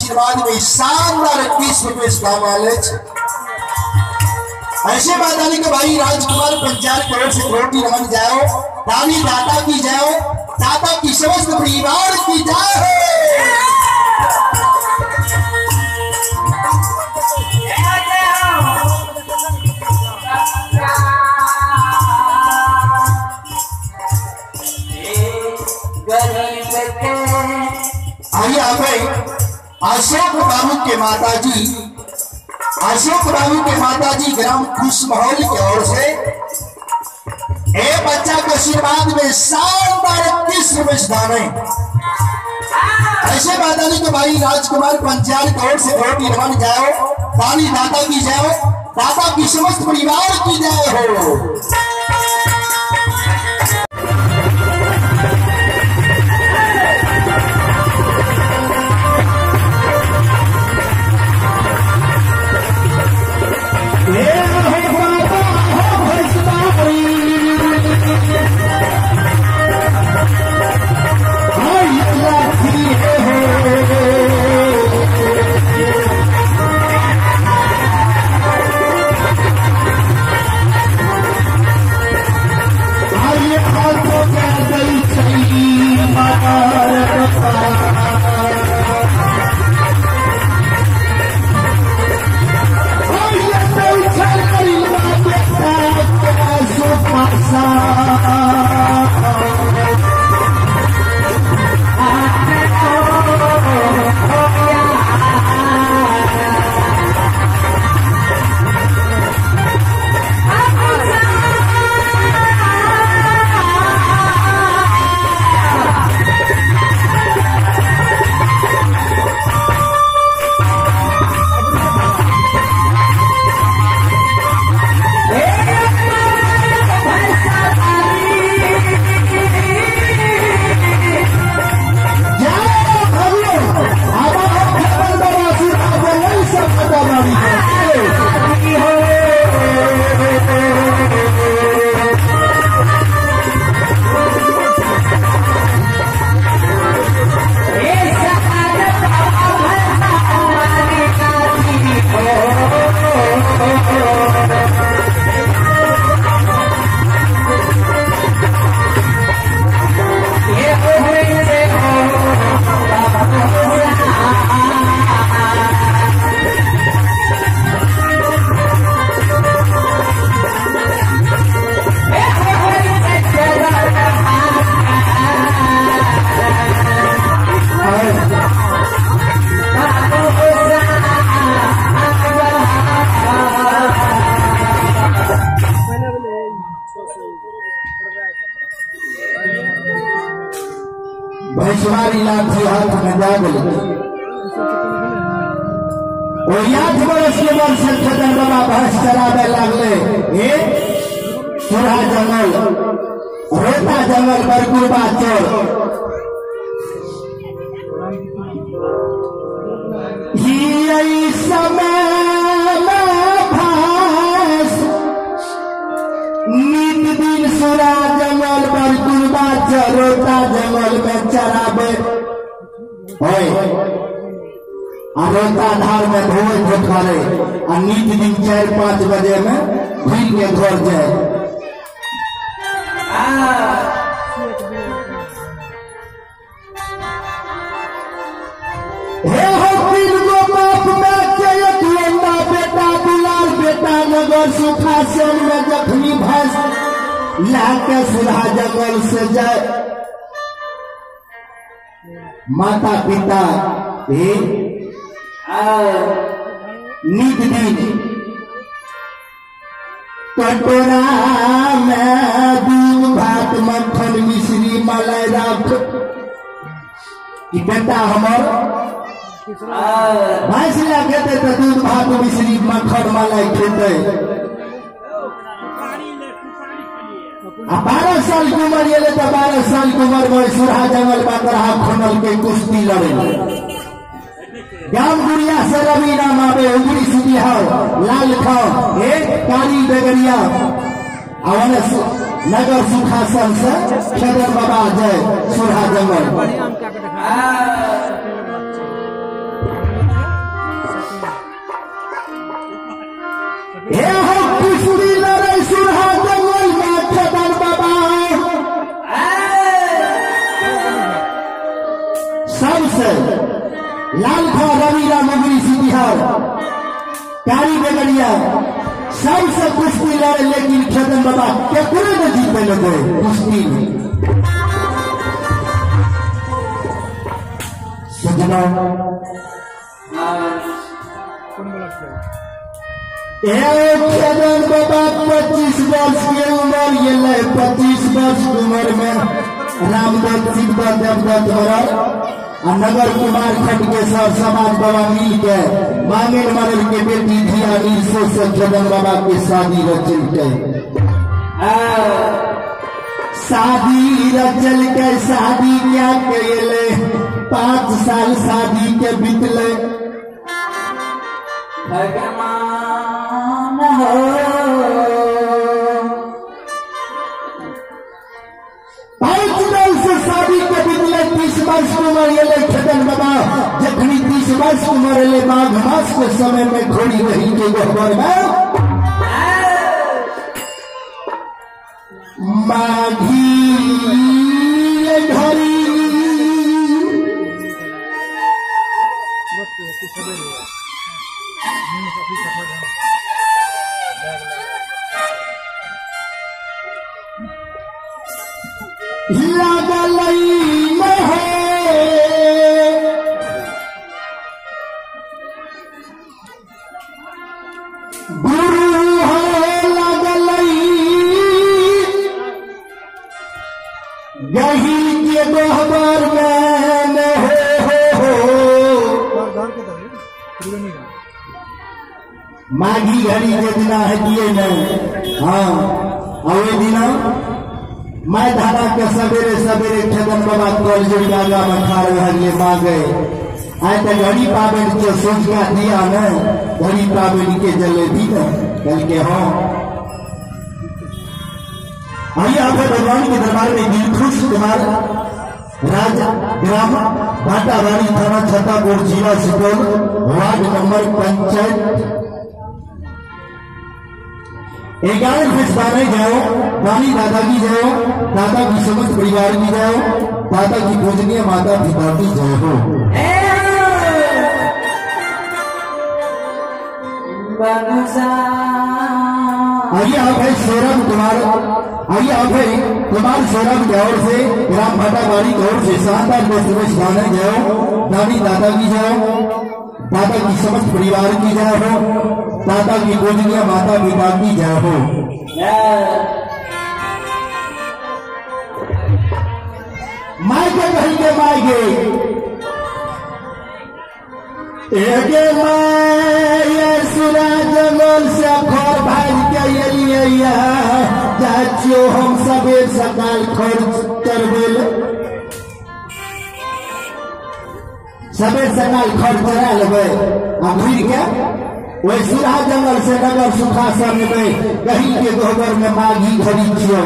आशीर्वाद में शानदार 21 रुपए दाम आले। ऐसे बात आने के भाई राजकुमार 50 करोड़ से रोटी रमन जाओ, दानी दाता की जाओ, दाता की समस्त परिवार की जाओ। आइए आप अशोक बाबू के माताजी, अशोक बाबू के माताजी ग्राम खुशमहल की ओर से ए बच्चा को आशीर्वाद में शानदार 21 रुपए दान है। ऐसे माताजी के भाई राजकुमार 50 करोड़ से रोटी रमन जाओ, दानी दाता की जाओ, दाता की समस्त परिवार की जाओ हो। भैंसवारी लाठी हाथ में जा गई। 8 बरस के बाद से खेदन बाबा भैंस चराबे लागले। ए सुरहा जंगल, रोता जंगल, बरकुरबा चोर। ही समय में भैंस नित दिन सुरा जंगल बरकुरबा चोर रोता जंगल में चराबे। रोता धार में धोए धोखारे आ नित दिन 4-5 बजे में भूल के घर जाए। हे हो तीन गो बाप में के एक लंडा बेटा दुलार बेटा नगर सुखासन में जखनी भैंस लाके सुरहा जंगल से जाए। माता पिता नित दिन कटोरा में दूध भात मक्खन मिश्री मलाई राख कि बेटा हमर भैंस ला खेते तो दूध भात मिश्री मक्खन मलाई खेते। 12 साल की उम्र ये तो 12 साल की उम्र में सुरहा जंगल बाकरहा खनल के कुश्ती लड़े। गाम गुड़िया से रवि नाम आवे उगरी सुबिहाओ लाल खाओ एक कारी बेगरिया अवन नगर सुखासन से खेदन बाबा जय सुरहा जंगल। लाल खा रवीला मुगरी सिंह कारी बेगड़िया सबसे कुश्ती लड़े, लेकिन खेदन बाबा केकरो न जीते लगे कुश्ती में। सजना खेदन बाबा 25 वर्ष के उम्र ये 25 वर्ष उम्र में रामदत्त शिवदत्त देवदत्त मरल और नगर कुमार खंड के सब समाज बाबा मिल के मांगेर मरल के बेटी धिया से खेदन बाबा के शादी रचल के शादी रचल के शादी क्या कैले 5 साल शादी के बीतले। भगवान हो 5 वर्ष शादी के बीतले 30 वर्ष उम्र एले खेदन बाबा। जखनी 30 वर्ष उम्र एले माघ मास के समय में घोड़ी रही के गहबर में माघी घड़ी माघी घड़ी के दिना है दिए नहीं। हाँ और दिना मैं धारा के सवेरे सवेरे खेदन बाबा कल जोड़ी आगा में खाड़ रहे मांगे आए तो घड़ी पाबनि के सोच का दिया न घड़ी पाबनि के जलेबी न कल के हाँ। आइए आप भगवान के दरबार में दिलखुश कुमार राज ग्राम भाटाबाड़ी थाना छतापुर जिला सुपौल वार्ड नंबर पंचायत 11 फिसवाने जाओ। नानी दादा की जाओ, दादा की समस्त परिवार की जाओ, दादा की पूजनीय माता पिता की जय हो। आइए आप है सौरभ कुमार, आइए आप है कुमार सौरभ की ओर से ग्राम भाटाबाड़ी की ओर से शानदार गाने जाओ, नानी दादा की जाओ, दादा की समस्त परिवार की जय हो, दादा की पूजनीय माता पिता की जय हो। मायके कहेंगे मायके एगे my सुरा जंगल से खर भाग के एलिए जाचियो हम सबेर सकाल खर चरबेल सबेर सकाल खर चरा लेबै आ घुर के वही सुरा जंगल से नगर सुखासन में कहीं के गोबर में माघी घड़ी छियो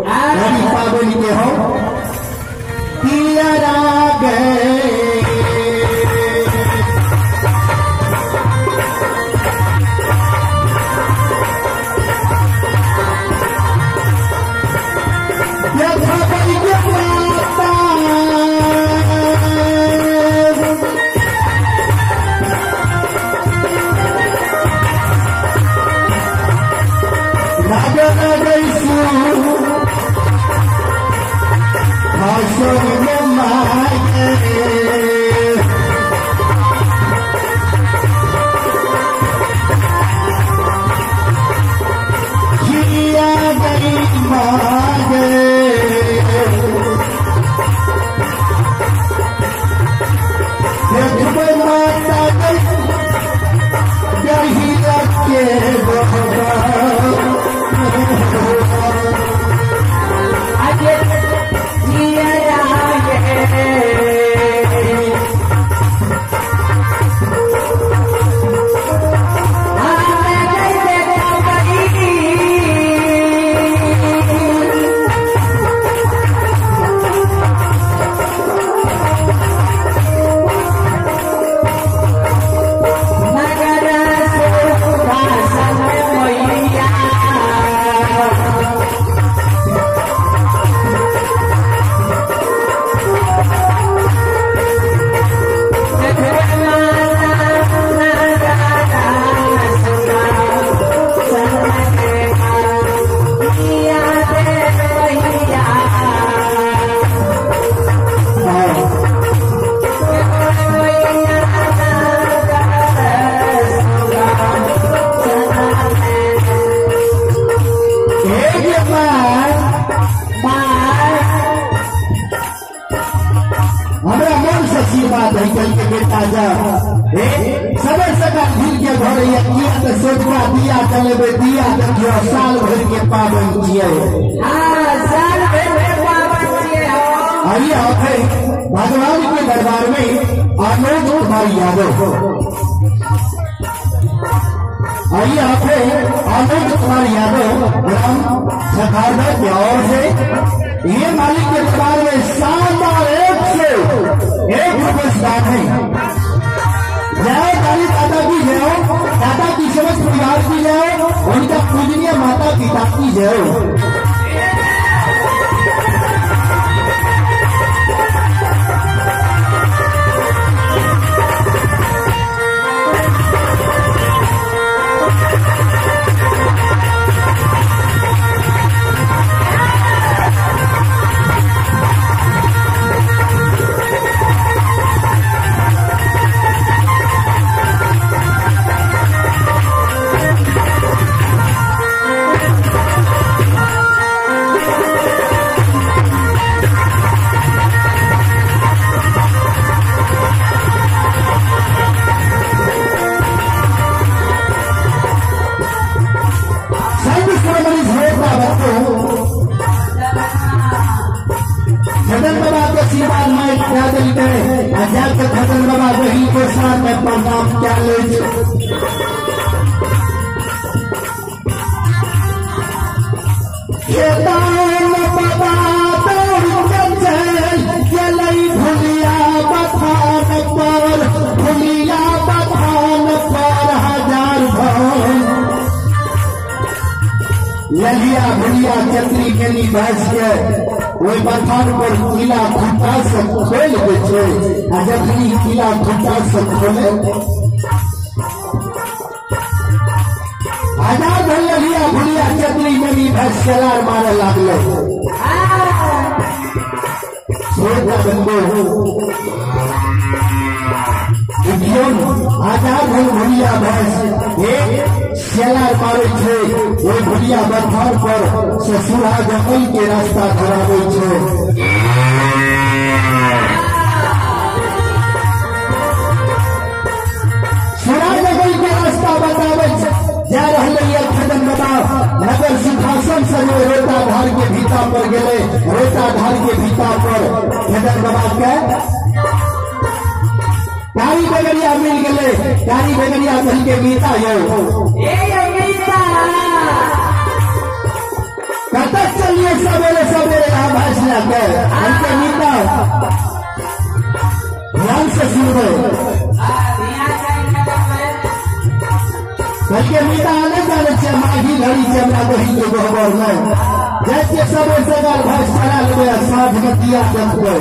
घड़ी पाबनि के हो पियरा गए। Thank you. सबेर सकाल घुर के घर या किया तो सोचवा दिया चलेबे दिया देखियो साल भर के पावन छियै। हां साल भर के पावन छियै। आइए आप भगवान के दरबार में आनंद कुमार यादव, आइए आप आनंद कुमार यादव ग्राम झखारदा की ओर से ये मालिक के दरबार में शानदार 101 रुपये दान है। जय काली दादा की जय हो, दादा की समस्त परिवार की जय हो, उनका पूजनीय माता पिता की जय हो। खदन बाबा के आशीर्वाद में क्या दिलते आजाद के खदन बाबा वही को साथ में प्रणाम क्या ले। भुलिया बथान पर, भुलिया बथान पर हजार भवन ललिया भुलिया चतरी गेली भैंस के ओहि बथान पर किला खुट्टा से खोल दै छै आ जखनी किला खुट्टा से खोले हजार भर ललिया भुलिया चतरी गेली भैंस चलार मारे लागले। हजार भर भुलिया भैंस एक सेलार मारे छै ओहि भुलिया बथान पर से सुरा जंगल के रास्ता धराबै छै। सुरा जंगल के रास्ता बताबै छै। जा रहलै ये खदन बाबा नगर सिंहासन से रोता धार के भीता पर गेलै। रोता धार के भीता पर खदन बाबा के कारी बेगरिया मिल गए। कारी बेगरिया कह के गीता यो कतक चलिए सवेरे सवेरे यहाँ भैंस लेके हमके गीता ध्यान से सुनबे। कह गीता नहीं जाने छे माघी घड़ी छे हमरा बहिन के गोबर में जैसे सवेरे सवेरे भैंस चला लेबै आ साँझ में दिया देखबै।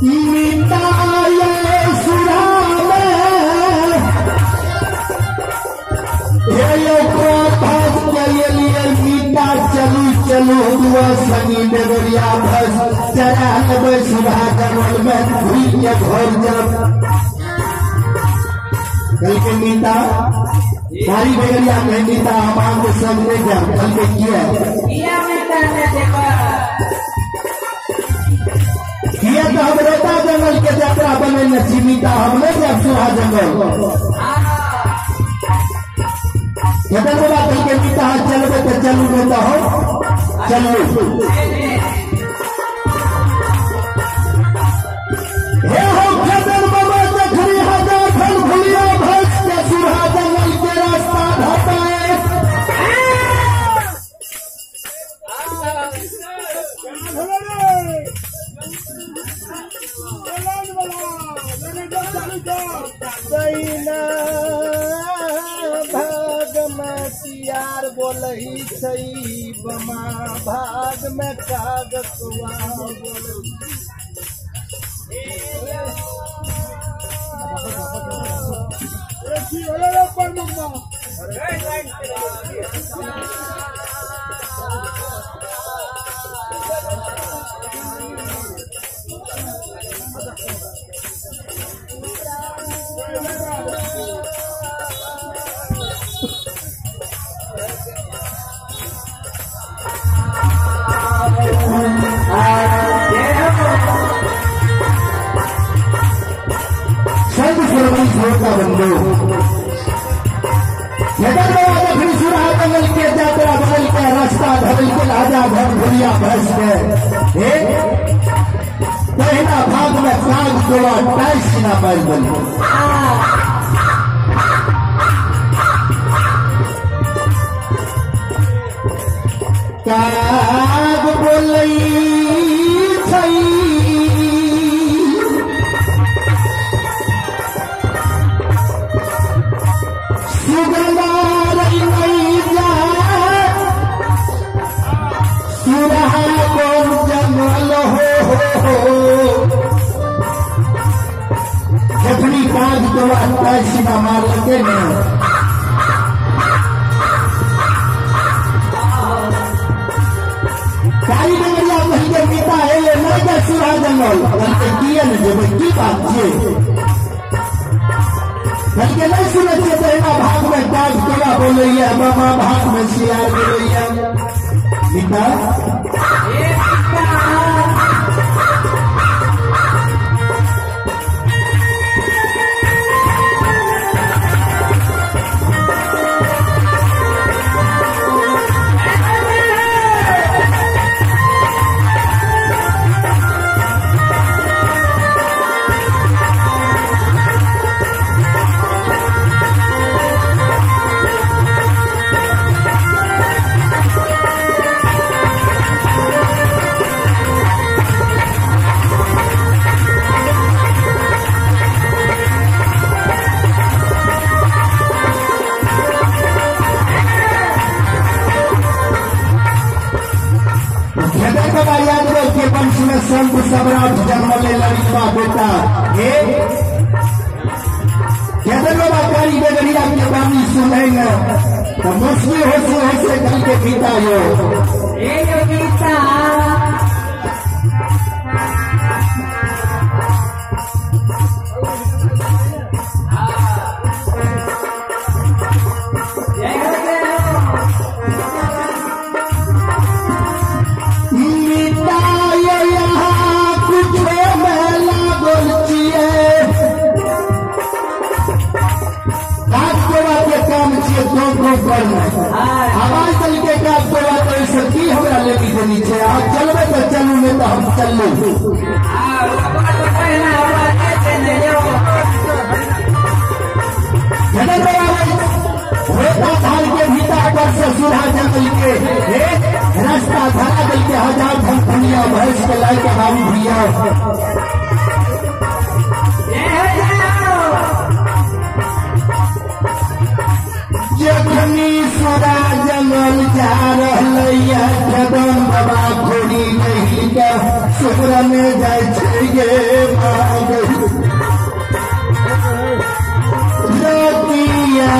मीता ये सुरा में हे यो भस के लिए मीता चलू चलू हुआ सनी बेगरिया भस चरा लेबै सुबह जंगल में घुर के घर जब कल के मीता सारी बेगरिया कहे मीता हम आपको संग नहीं जाए। कल के किया किया तो हम रोता जंगल के यात्रा बने छी मीता हम नहीं जाए सुहा जंगल। खदन बाबा कह के मीता चलबे तो चलू नहीं तो हो चलू। हे हो खदन बाबा जखनी हजार फल भुलिया भैंस के सुहा जंगल के रास्ता धपाए। भाग में सियार बोलही छै बमा भाग में काग कुआ बोलही। जय हो। हजार घर भुलिया भैंस के हे तहिना भाग में काग तोड़ा टाइस ना पाइल बनी। काग बोलई छई सुगना रही जा सुरहा कौन जंगल हो हो जखनी काग तोड़ा टाइस ना मार लगे ने काली डंगरिया कही पिता है नहीं जा सुरा जंगल बल्कि किया ने जेबै की बात छे बल्कि नहीं सुनै छियै तहिना भाग में काग तोड़ा बोलैया बाबा भाग में सियार बोलैया मिता संत सम्राट जन्म ले लड़का बेटा हे कारी बेगरिया के बानी सुनेंगे तो मुश्किल हो से ऐसे कल के पिता यो पिता आवाज चल के काज तोड़ा तो ऐसे की हमरा लेके देनी छे आप चलबे तो चलू नहीं तो हम चलू। रेता धार के भीतर पर से सुधा जंगल के रास्ता धरा दल के हजार धन धनिया भैंस के लाए के बाबू भैया जखनी सुरा जंगल जा रहलैया कदम बाबा घोड़ी नहीं के सुरा में जाय छै गे रतिया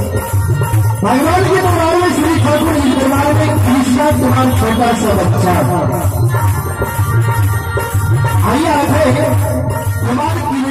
भगवान के दरबार में श्री ठाकुर जी दरबार में कृष्णा कुमार छोटा सा बच्चा आइए आप कुमार।